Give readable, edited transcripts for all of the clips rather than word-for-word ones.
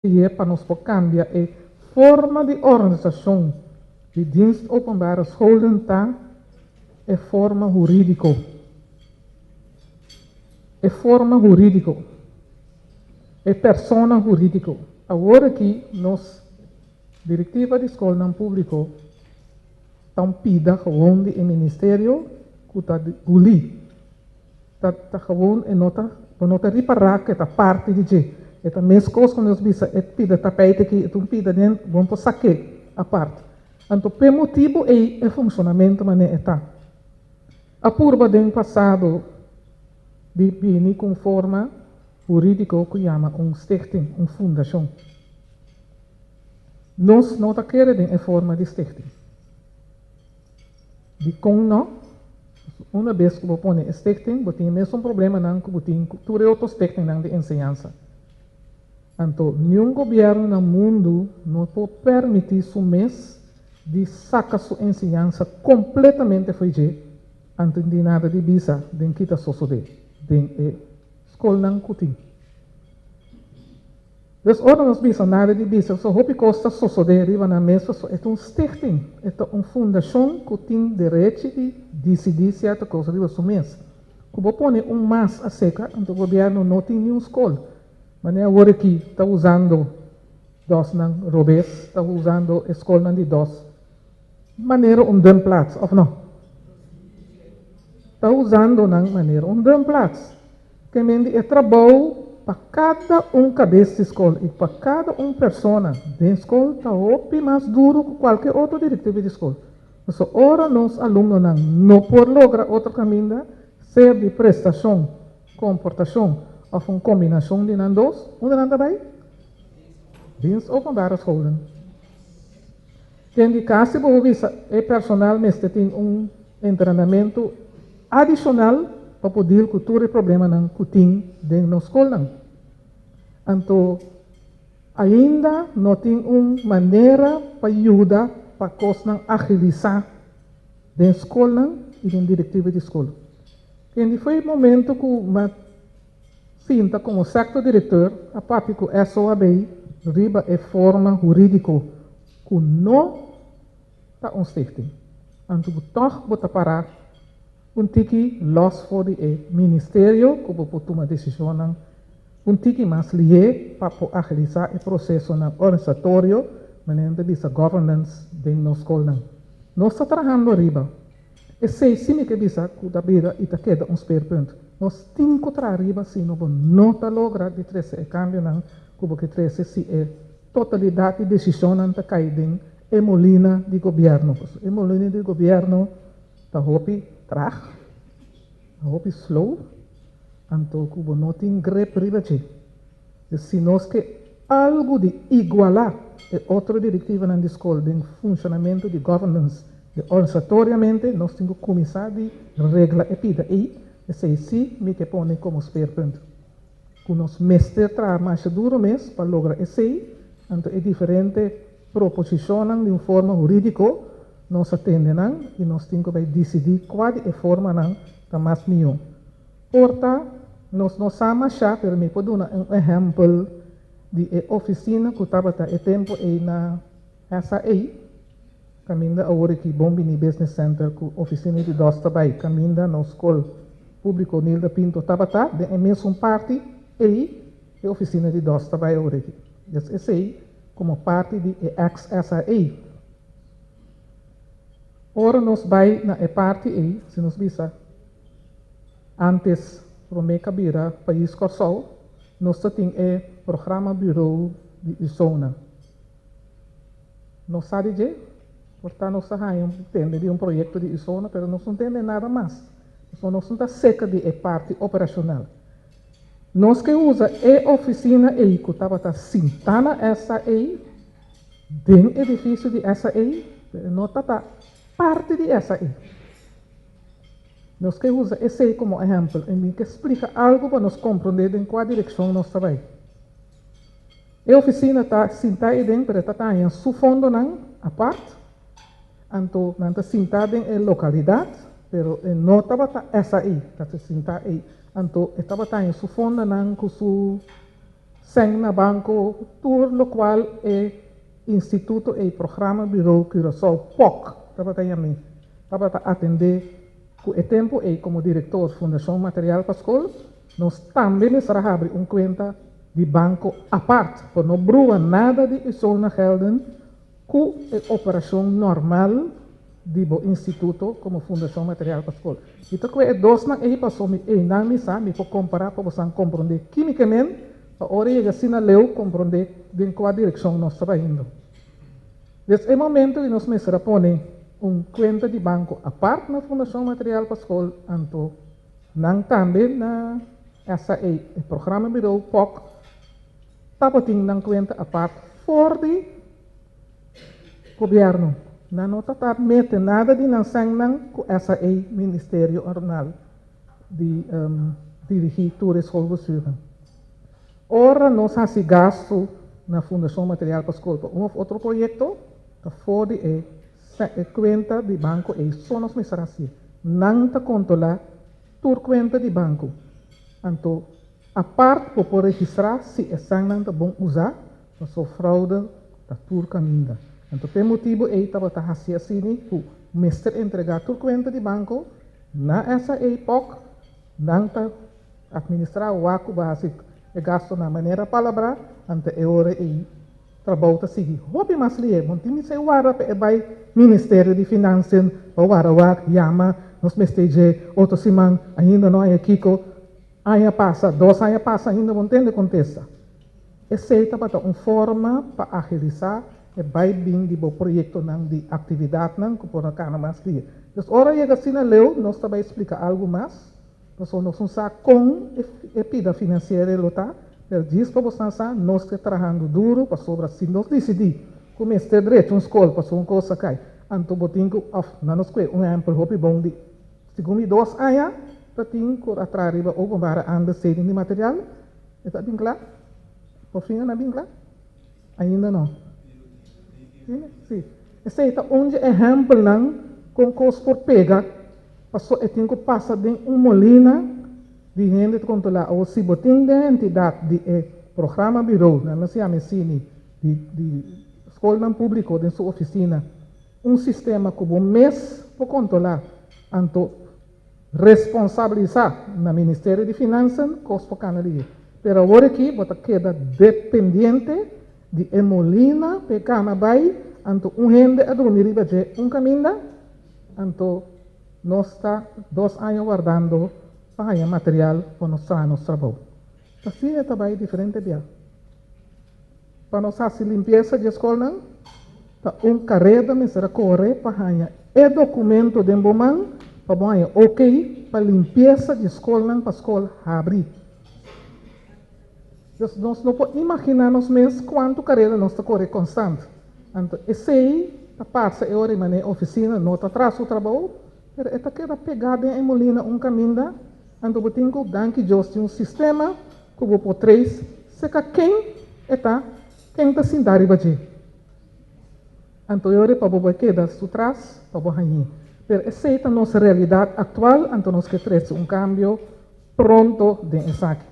I pa nos por kambia e forma di organisashon di Dienst Openbare Scholen ta e forma hurídiko. E forma hurídiko. E persona hurídiko. Awor aki nos direktiva di skolnan públiko ta un pida gewoon di e ministerio ku ta gulí. Ta gewoon e no ta, bo no ta ripará ku e ta parti di dje. E ta meskos ku nos bisa e pida tapijt aki, e ta un pida den, bo no por sak'é apart. Anto p'e motibu ei e funshonamentu manera e ta. A purba den pasado di bini ku un forma hurídiko ku yama un stichting, un fundashon. Nos no ta kere den e forma di stichting. Dikon no? Pasobra una bes ku bo pone e stichting, bo tin e mesun problemanan ku bo tin ku tur e otro stichtingnan di enseñansa. Anto, niun gobièrnu na mundu no por permití su mes di saka su enseñansa kompletamente fo'i dje, anto di nada di bisa den kita sosodé den e skolnan ku tin. Dus ora nos bisa nada di bisa so hopi kos ta sosodé riba nan mes paso e ta un stichting, e ta un fundashon ku tin derechi di disidí sierto kos riba su mes. Ku bo pone un mas aseka anto gobièrnu no tin niun skol. Manera awor aki ta usando dòsnan robes, ta usando e skolnan di dòs manera un dumplaats òf no? Ta usando nan manera un dumplaats. Ke men di e trabou pa kada un kabes di skol i pa kada un persona den skol ta hopi mas duru ku kualke otro direktiva di skol. Pasobra ora nos alumnonan no por logra otro kaminda, sea di prestashon, komportashon òf un kombinashon di nan dos, unda nan ta bai? Dienst Openbare Scholen. Den di kasi bo por bisa e personal mester tin un entrenamentu adishonal pa por deal ku tur e problemanan ku tin den nos skolnan. Anto ainda no tin un manera pa yuda pa kosnan agilisá den skolnan i den direktiva di skol. Kendi foi e momento ku m'a sinta komo sektor direktor a papia ku SOAB riba e forma hurídiko ku no ta un stichting. Anto ku tòg bo ta pará un tiki lòs for di e ministerio ku bo por tuma desishonnan un tiki mas lihé pa por agilisá e prosesonan organisatorio, manera nan ta bisa governance, den nos skolnan. Nos ta trahando riba esei, si mi ke bisa ku ta bira i ta keda un speerpunt. Nos tin ku traha riba sino bo no ta logra di trese e kambionan ku bo ke trese si e totalidat di desishonnan ta kai den e molina di gobièrnu. Pasobra e molina di gobièrnu ta hopi trag, ta hopi slow, anto ku bo no tin grip riba dje. Dus si nos ke algu di igualá e otro direktivanan di skol den funshonamentu di governance di organisatoriamente, nos tin ku kuminsá di regla e pida ei. Esei sí mi ke pone komo speerpunt. Ku nos mester traha masha duru mes pa logra esei, anto e diferente proposishonnan di un forma hurídiko nos a tende nan i nos tin ku bai disidí kua di e formanan ta mas mihó. Por ta nos no sa mashá, pero mi por duna un ehèmpel di e ofisina ku tabata e tempu ei na SAE, kaminda awor aki Bon Bini Business Center ku ofisina di dòs ta bai, kaminda nos skol públiko Nilda Pinto tabata, den e mesun parti ei e ofisina di dòs ta bai awor aki. Des esei komo parti di e ex SAE. Ora nos bai na e parti ei, si nos bisa ántes promé ka bira pais Kòrsou, nos ta tin e Programa Bureau di Usona. Nos sa di dje, por ta nos ta haña un tende di un proyekto di Usona, pero nos no tende nada mas. Pasobra nos no ta seker di e parti operashonal. Nos ke usa e ofisina ei ku tabata sintá na SAE, den edifisio di SAE, pero e no tabata parti di SAE. Nos ke usa esei komo ehèmpel i mi ke splika algu pa nos komprondé den kua direkshon nos ta bai. E ofisina ta sintá ei den, pero e ta taña su fondonan apart, anto nan ta sintá den e lokalidat, pero e no tabata SAE ta sintá ei, anto e tabata taña su fondonan ku su. Sèn na banko, tur lokual e instituto ei Programma Bureau Curaçao, POC, tabata yam'é, tabata atendé ku e tempu ei komo direktor Fundashon Material pa Skol, nos tambe mester a habri un kuenta di banko apart pa no brua nada di Usona-gelden ku e operashon normal di bo instituto komo Fundashon Material pa Skol. Mi ta kue e dosnan ei paso mi einan mi sa mi por kompará pa bosan komprondé kímikament pa ora yega asina leu komprondé den kua direkshon nos ta bahindo. Des e momento di nos mester a pone un kuenta di banko apart na Fundashon Material pa Skol anto nan tambe na SAE e Programa Birou POC tabatin nan kuenta apart for di Gobierno. Nan no ta ta mete nada di nan sènnan ku SAE Ministerio Ornal di dirigí tur e schoolbestuurnan. Ora nos hasi gastu na Fundashon Material pa Skol pa un òf otro proyekto, ta for di e e kuenta di banko ei so nos mester hasié. Nan ta kontrolá tur kuenta di banko. Anto apart bo por registrá si e sènnan ta bon usá. Paso fraude ta tur kaminda. Anto p'e motibu ei tabata hasi asini ku mester entregá tur kuenta di banko na SAE pòk nan ta atministrá wak ku bo hasi e gastunan manera palabrá, anto e ora ei trabou ta sigui hopi mas lihe. Bo no tin mester warda pa e bai Ministerio di Finansien pa warda wak yama nos mester dje otro siman ainda no haña kiko aña pasa, dos aña pasa ainda bo no tende kontesta. Esei tabata un forma pa agilisá e bai bin di bo proyektonan di aktividatnan ku por a kana mas dia. Dus ora yega asina leu nos ta bai splika algu mas, pasobra nos no sa kon e pida finansiero lo ta, pero djis pa bosnan sa nos ta trahando duru pasobra si nos disidí ku mester drecha un skol pasobra un kos a kai, anto bo tin ku òf nan nos kue un ehèmpel hopi bon di segun mi dos aña ta tin ku a traha riba openbare aanbesteding di material. E ta bin kla? Por fin a na bin kla? Ainda no. Sí. Esei ta un dje ehèmpelnan kon kos por pega paso e tin ku pasa den un molina di hende ta kontrolá. Awor si bo tin den entidat di e programa birou, nan nos yama esini, di di skolnan públiko den su ofisina, un sistema ku bo mes por kontrolá, anto Responsabilisá na Ministerio di Finansen kos por kana di Pero awor aki bo ta keda dependiente di e molina pa e kana bai, anto un hende a drumi riba dje un kaminda, anto nos ta dos aña wardando pa haña material pa nos traha nos trabou. Asina e ta bai diferente bia. Pa nos hasi limpiesa di e skolnan, ta un kareda mester a kore pa haña e dokumento den bo man pa bo haña ok pa limpiesa di skolnan pa skol habri. Dus nos no por imaginá nos mes kuantu kareda nos ta kore konstant. Anto esei ta pasa e ora i manera e ofisina no ta traha su trabou, pero e ta keda pegá den e molina un kaminda, anto bo tin ku danki Dios tin un sistema Ku bo por trace seka ken e ta, ken ta sinta riba dje. Anto e ora pa bo bai keda su tras pa bo hañ'é. Pero esei ta nos realidat aktual, anto nos ke trece un kambio pronto den esaki.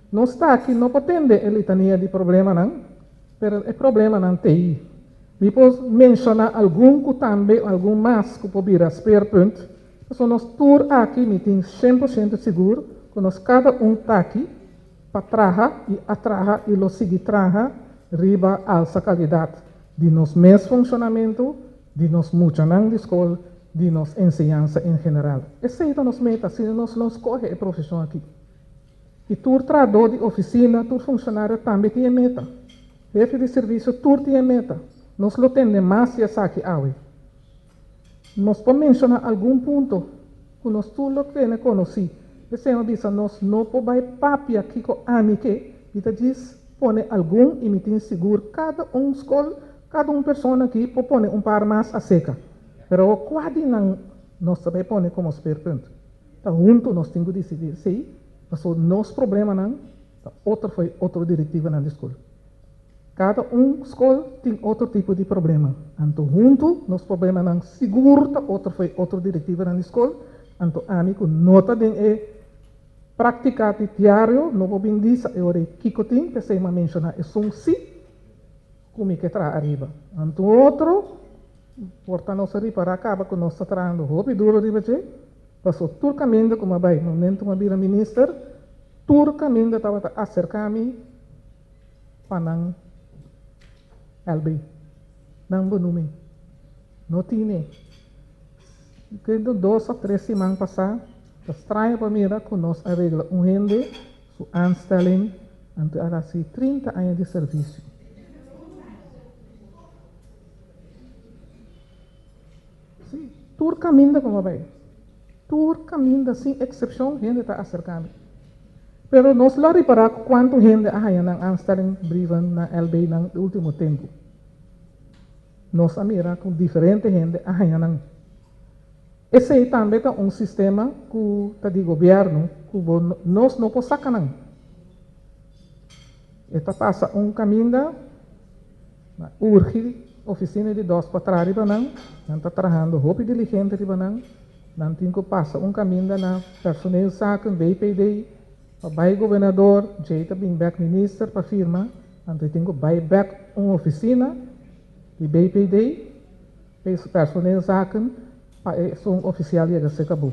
Nos ta aki no pa tende e litania di problemanan, pero e problemanan t'ei. Mi por menshoná algun ku tambe algun mas ku por bira speerpunt. Pasobra nos tur aki mi tin 100% sigur ku nos kada un ta aki pa traha i a traha i lo sigui traha riba alsa kalidat di nos mes funshonamentu, di nos muchanan di skol, di nos enseñansa en general. Esei ta nos meta, asina nos lo skohe e profeshon aki. I tur trahadó di ofisina, tur funshonario tambe tin e meta. Hefe di servisio tur tin e meta. Nos lo tende mas di esaki awe. Nos por menshoná algun punto ku nos tur lo tene konosí. P'esei mi a bisa nos no por bai papia kiko ami ke, mi ta djis pone algun i mi tin sigur kada un skol, kada un persona aki por pone un par mas aseka. Pero awor kua di nan nos ta bai pone komo speerpunt? Ta huntu nos tin ku disidí esei, pasobra nos problemanan ta otro fo'i otro direktivanan di skol. Kada un skol tin otro tipo di problema. Anto huntu nos problemanan sigur ta otro fo'i otro direktivanan di skol. Anto ami ku no ta den e Práktika di diario no por bin bisa e ora ei kiko tin, p'esei mi a menshoná esun sí ku mi ke traha ariba. Anto un otro por ta nos a ripará kaba ku nos ta trahando hopi duro riba dje, paso tur kaminda ku mi a bai momento mi a bira minister, tur kaminda tabata aserká mi pa nan LB, nan benoeming. No tine. Kende dos of tres siman pasá ta straño pa mira ku nos a regla un hende su aanstelling anto a hasi 30 aña di servisio. Sí, tur kaminda ku mi a bai, tur kaminda sin eksepshon hende ta aserká mi. Pero nos lo a ripará ku kuantu hende a haña nan aanstelling brieven na LB nan e último tempu. Nos a mira ku diferente hende a haña nan. Esei tambe ta un sistema ku ta di gobièrnu ku bo nos no por saka nan. E ta pasa un kaminda na urgi ofisina di dòs pa traha riba nan, nan ta trahando hopi diligente riba nan, nan tin ku pasa un kaminda na personeelzaken, BPD, pa bai gobernador, djei ta bin bèk minister pa firma. Anto e tin ku bai bèk un ofisina di BPD, Personeelzaken, pa esun ofisial yega serka bo.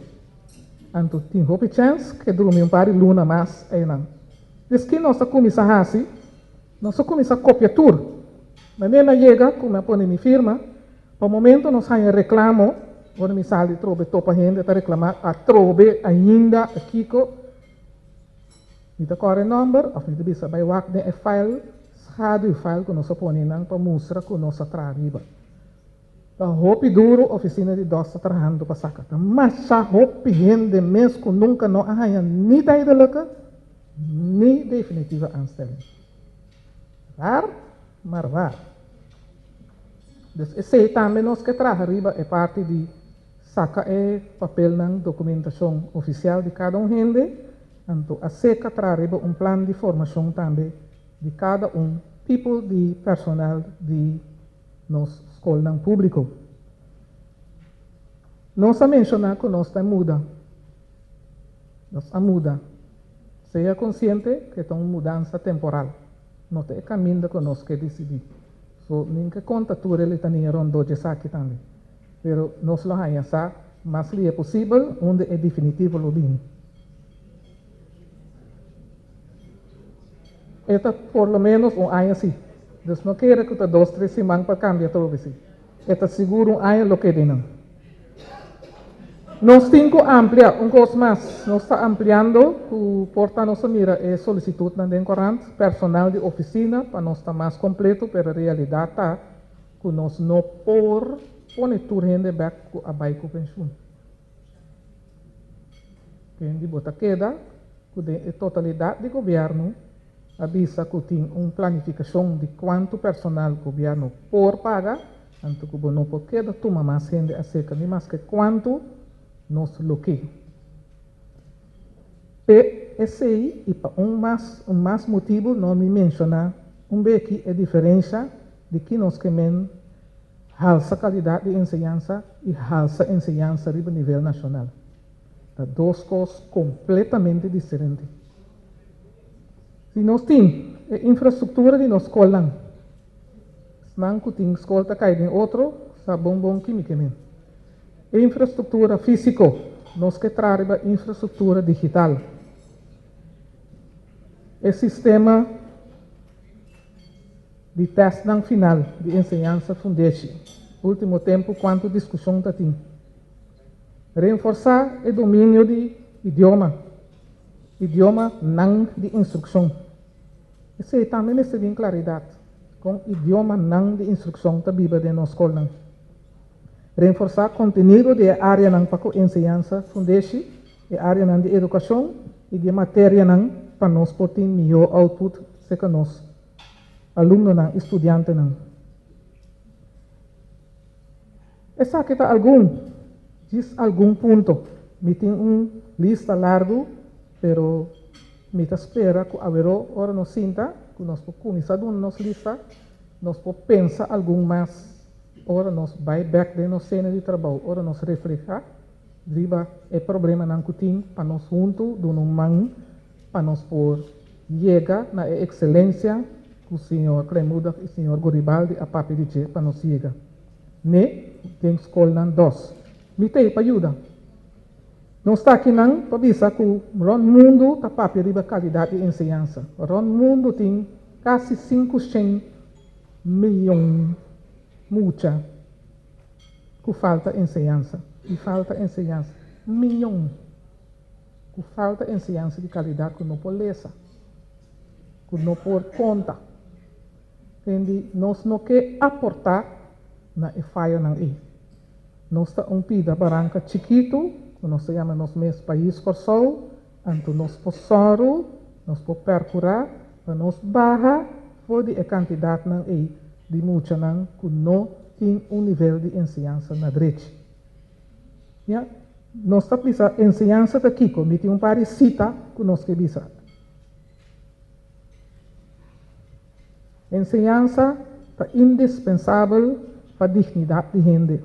Anto tin hopi chèns ku e drumi un par di luna mas einan. Des ki nos a kuminsá hasi? Nos a kuminsá kopia tur. Manera mi a yega ku mi a pone mi firma, pa momento nos haña reklamo, ora mi sali trobe topa hende ta reklamá atrobe ainda kiko. Mi ta kòrda e nòmber òf mi ta bisa bai wak den e file, schaduwfile ku nos a pone nan pa mustra ku nos a traha riba. Ta hopi duru ofisina di dòs ta trahando pa saka. Ta masha hopi hende mes ku nunka no a haña ni tijdelijke ni definitieve aanstelling. Raar, maar waar. Dus esei tambe nos ke traha riba e parti di Saka e papelnan, dokumentashon ofisial di kada un hende, anto a seka traha riba un plan di formashon tambe di kada un tipo di personal di nos skolnan públiko. Nos a menshoná ku nos ta muda. Nos a muda. Sea konsiente ku e ta un mudansa temporal. No ta e kaminda ku nos ke disidí. So, nin ke konta tur e litania rondó djesaki tambe. Pero nos lo haña sa mas lia posibel unda e definitivo lo bini. E ta por lo menos un aña si. Dus no kere ku ta dos tres siman pa kambia atrobe si. E ta sigur un aña lo keda einan. Nos tin ku amplia un kos mas. Nos ta ampliando ku por ta nos a mira e solisitutnan den korant, personal di ofisina pa nos ta mas kompleto, pero realidat ta ku nos no por pone tur hende bek ku a bai ku penshun. Kendi bo ta keda ku den e totalidat di gobièrnu a bisa ku tin un planifikashon di kuantu personal gobièrnu por paga, anto ku bo no por keda tuma mas hende aserka ni maske kuantu nos lo ke. P'e esei i pa un mas un mas motibu no mi menshoná un beki e diferensha di ki nos ke men halsa kalidat di enseñansa i halsa enseñansa riba nivel nashonal. Ta dos kos kompletamente diferente. Si nos tin e infrastruktura di nos skolnan, esnan ku tin skol ta kai den otro sa bon bon ki mi ke men. E infrastruktura físiko, nos ke traha riba infrastruktura digital. E sistema di tèstnan final di enseñansa fundeshi. Último tempu kuantu diskushon ta tin. Renforsá e dominio di idioma, idioma nan di instrukshon. Esei tambe mester bin klaridat kon idioma nan di instrukshon ta biba den nos skolnan. Renforsá kontenido di e áreanan pa ku enseñansa fundeshi, e áreanan di edukashon i di e materianan pa nos por tin mihó output serka nos alumnonan i studiantenan. Esaki ta algun, djis algun punto. Mi tin un lista largu, pero mi ta spera ku aweró ora nos sinta ku nos por kuminsá duna nos lista, nos por pensa algun mas ora nos bai bèk den nos sena di trabou, ora nos reflehá. Riba e problemanan ku tin pa nos huntu duna un man pa nos por yega na e ekselensia ku señor Kleinmoedig i señor Goribaldi a papia di dje pa nos yega n'e den skolnan dos. Mi t'ei pa yuda. Nos ta akinan pa bisa ku rònt mundu ta papia riba kalidat di enseñansa. Rònt mundu tin kasi 500 miyon mucha ku falta enseñansa i falta enseñansa miyon ku falta enseñansa di kalidat ku no por lesa, ku no por konta. Kendi nos no ke aportá na e fayonan ei. Nos ta un pida baranka chikitu ku nos ta yama nos mes Pais Kòrsou, anto nos por sòru, nos por pèrkurá pa nos baha for di e kantidatnan ei di muchanan ku no tin un nivel di enseñansa na drechi. Ya, nos ta bisa enseñansa ta kiko? Mi tin un par di sita ku nos ke bisa. Enseñansa ta indispensabel pa dignidat di hende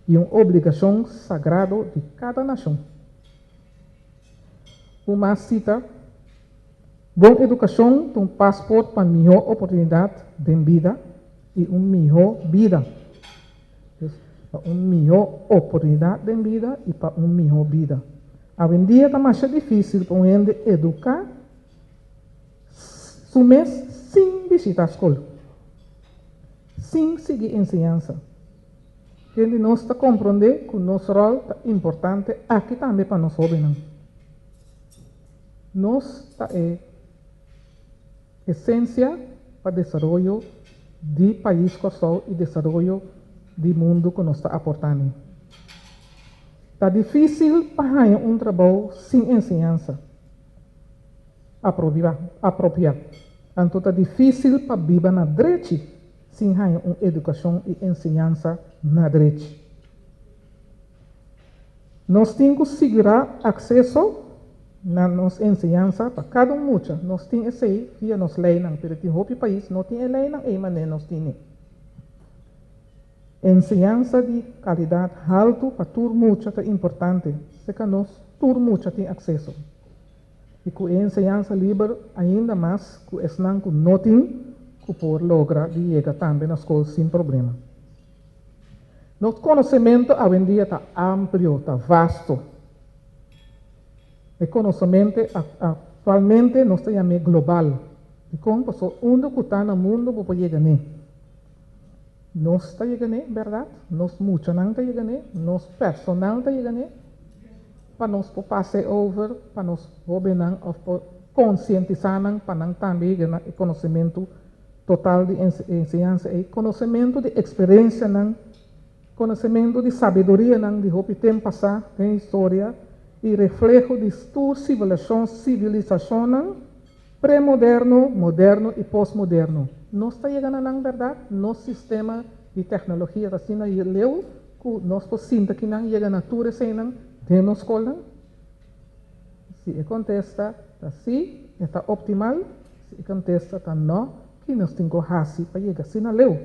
i un obligashon sagrado di kada nashon. Un mas sita, Bon edukashon ta un pasport pa mihó oportunidat den bida i un mihó bida. Dus, pa un mihó oportunidat den bida i pa un mihó bida. Awendia ta masha difísil pa un hende eduká su mes sin bishitá skol, sin sigui enseñansa. Ken di nos ta komprondé ku nos ròl ta importante aki tambe pa nos hóbennan? Nos ta e esensia pa desaroyo di pais Kòrsou i desaroyo di mundu ku nos ta aportá n'e. Ta difísil pa haña un trabou sin enseñansa. Apropiá. Anto ta difísil pa biba na drechi sin haña un edukashon i enseñansa na drechi. Nos tin ku sigurá akseso na nos enseñansa pa kada un mucha. Nos tin esei via nos leinan, pero tin hopi pais no tin e leinan ei manera nos tine. Enseñansa di kalidat haltu pa tur mucha ta importante, seka nos tur mucha tin akseso. I ku e enseñansa liber ainda mas ku esnan ku no tin ku por logra di yega tambe na skol sin problema. Nos konosementu awendia ta amplio, ta vasto. E konosemente aktualmente nos ta yam'é global. Dikon? Pasobra unda ku ta na mundu bo por yega n'e. Nos ta yega n'e, bèrdat? Nos muchanan ta yega n'e, nos personal ta yega n'e. Pa nos por pasa e over pa nos hóbennan òf por konsientisá nan pa nan tambe yega na e konosementu total di enseñansa ei, konosementu di eksperensianan, konosementu di sabidurianan di hopi tempu pasá den historia i refleho di tur sivilashon sivilisashonnan premoderno, moderno i postmoderno. Nos ta yega na nan bèrdat? Nos sistema di teknologia ta asina leu Ku nos por sinta ki nan yega na tur eseinan den nos skolnan? Si e kontesta ta sí, e ta optimal. Si e kontesta ta nò, ki nos tin ku hasi pa yega asina leu?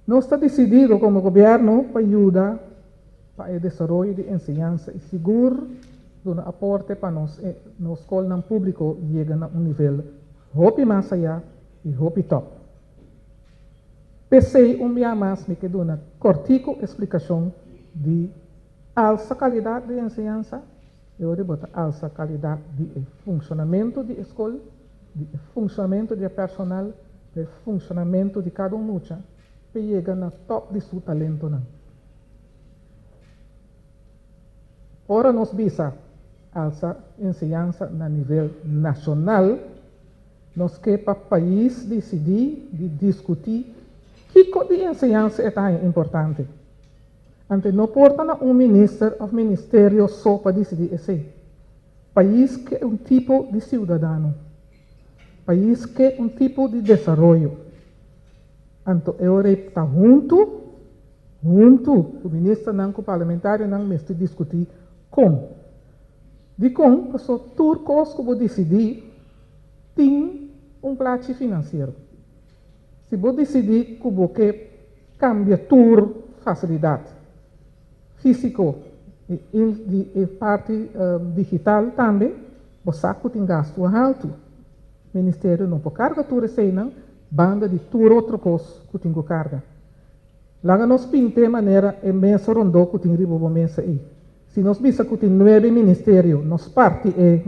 Nos ta disidido komo gobièrnu pa yuda pa e desaroyo di enseñansa i sigur duna aporte pa nos nos skolnan públiko yega na un nivel hopi mas ayá i hopi tòp. P'esei un bia mas mi ke duna kòrtiku esplikashon di alsa kalidat di enseñansa, e ora bo ta alsa kalidat di e funshonamentu di e skol, di e funshonamentu di e personal, di e funshonamentu di kada un mucha p'e yega na tòp di su talentonan. Ora nos bisa alsa enseñansa na nivel nashonal, Nos ke pa pais disidí di diskutí kiko di enseñansa e ta haña importante. Ante no por ta na un minister òf ministerio so pa disidí esei. Pais ke un tipo di siudadano. Pais ke un tipo di desaroyo. Anto e ora ei ta huntu, huntu ku ministernan ku parlamentarionan mester diskutí kon. Dikon? Pasobra tur kos ku bo disidí tin un plachi finansiero. Si bo disidí ku bo ke kambia tur fasilidat, físiko i di e parti digital tambe, bo sa ku tin gastu haltu. Ministerio no por karga tur eseinan banda di tur otro kos ku tin ku karga. Laga nos pint'é manera e mesa rondó ku tin riba bo mesa ei. Si nos bisa ku tin nuebe ministerio, nos parti e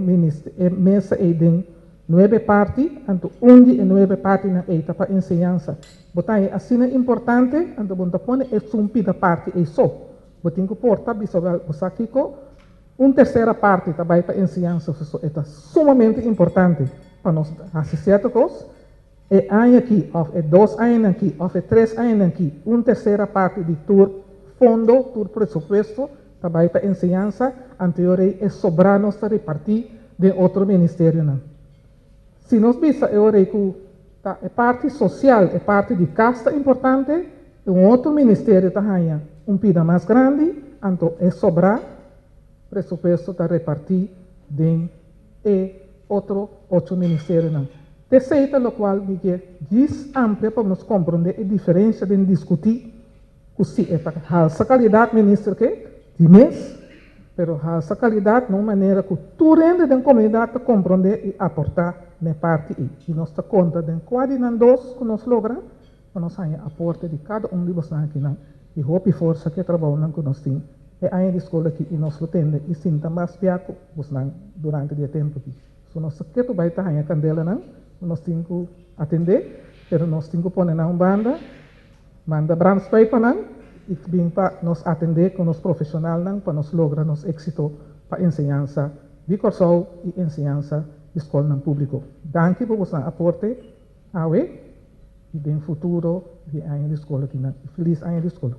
e mesa ei den nuebe parti, anto un di e nuebe partinan ei ta pa enseñansa. Bo ta haña asina importante, anto bo no ta pone esun pida parti ei so. Bo tin ku por ta bisa, wèl, bo sa kiko? Un tersera parti ta bai pa enseñansa, so e ta sumamente importante pa nos hasi sierto kos. E aña akí, òf e dos añanan akí, òf e tres añanan akí, un tersera parti di tur fondo, tur presupuesto, ta bai pa enseñansa, anto e e sobrá nos ta repartí den otro ministerionan. Si nos bisa e ora ei ku ta e parti sosial, e parti di kas ta importante, un otro ministerio ta haña un pida mas grandi, anto e sobrá presupuesto ta repartí den e otro ocho ministerionan. Esei ta lokual mi ke djis amplia pa nos komprondé e diferensia den diskutí ku si e ta halsa kalidat minister ke di mes, pero halsa kalidat na un manera ku tur hende den komunidat ta komprondé i aportá na e parti ei. I nos ta konta den kua di nan dos ku nos logra pa nos haña aporte di kada un di bosnan akinan i hopi forsa ku e trabounan ku nos tin e aña di skol aki i nos lo tende i sinta mas bia ku bosnan durante di e tempu aki. So nos ta ketu bai ta haña kandelanan ku nos tin ku atendé, pero nos tin ku pone nan un banda, manda brandspui pa nan i bin pa nos atendé ku nos profeshonalnan pa nos logra nos éksito pa enseñansa di Kòrsou i enseñansa di skolnan públiko. Danki pa bosnan aporte awe i den futuro di e aña di skol akinan. Felis aña di skol.